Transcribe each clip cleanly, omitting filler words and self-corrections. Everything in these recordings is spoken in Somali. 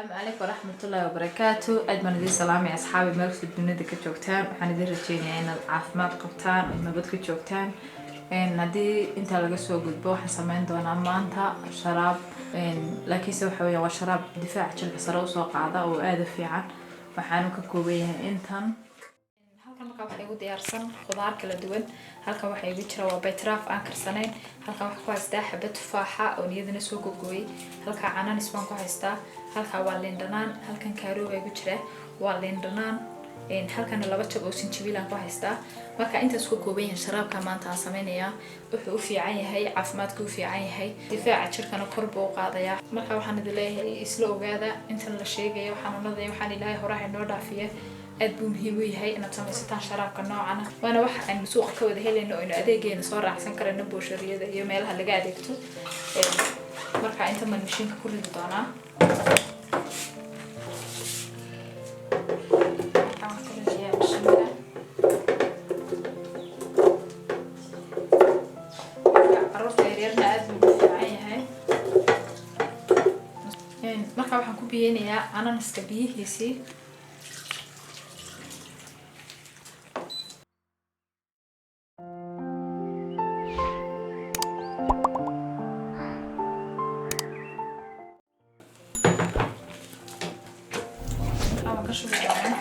Asalaamu calaykum waraxmatullaahi wabarakaatu. Aad baan idiin salaamay asxaabi meel kasta dunida ka joogtaan. Waxaan idiin rajeynayaa inaad caafimaad qabtaan oo nabad ka joogtaan. Haddii intaa laga soo gudbo, waxaan sameyn doonaa maanta sharaab, laakiinse waxa weeyaan waa sharaab difaaca jirka sare usoo qaada oo aada u fiican. Waxaanu ka kooban yahay intan halkan. Markaa waxaa igu diyaarsan khudaar kala duwan. Halkan waxaa igu jira waa beetroot aan karsanayn. Halkan waxaa ku haystaa xabad tufaaxa oo iyadana soo gogooyay. Halkaa cananis baan ku haystaa. Halkaa waa liin dhanaan. Halkan kaaroo baa igu jira, waa liin dhanaan. Halkana laba jab oo sinjibiil aan ku haystaa. Marka intaas ku kooban yahay sharaabka maanta aan sameynayaa. Wuxuu u fiican yahay caafimaadka, u fiican yahay difaaca jirkana, kor buu u qaadayaa. Marka waxaan idin leeyahay isla ogaada intan la sheegaya xanuunada, waxaan Ilaahay horaha inoo dhaafiya. Aad buu muhiim u yahay inaad samaysataan sharaabka noocana, waana wax aynu suuqa ka wada helayno oo aynu adeegeena soo raacsan karayno, booshariyada iyo meelaha laga adeegto. Marka inta baan mashiinka ku ridi doonaa. Waxaan ku ridayaa mashiinka. Marka carruurta yaryarna aad buu ugu fiican yahay. Marka waxaan ku biyeynayaa cananaska biyihiisii. Marka waan ka shubi doonaa.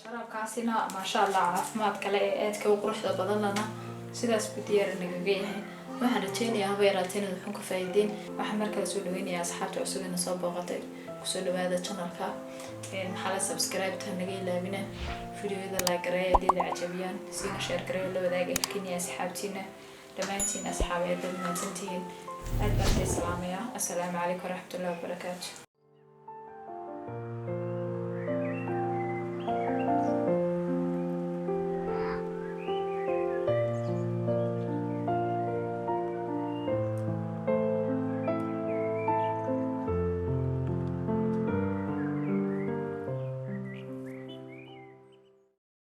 Sharaabkaasina, maasha Allah, caafimaad kale ee aadka u quruxda badan lana sidaas buu diyaar nagaga yahay. Waxaan rajeynayaa haba yaraatee inaad waxun ka faa'iideen. Waxaan mar kale soo dhaweynayaa asxaabta cusub ina soo booqatay. Kusoo dhawaada channelka. Maxaa la subscribe-ta naga ilaabina, videoyada like gareeya haddii cajabiyaan, siina share gareeyo, la wadaaga ehelkiina iyo asxaabtiina. Dhammaantiin asxaab, aad baad mahadsantihiin. Aad baan idin salaamayaa. Assalaamu calaykum waraxmatullahi wabarakaatu.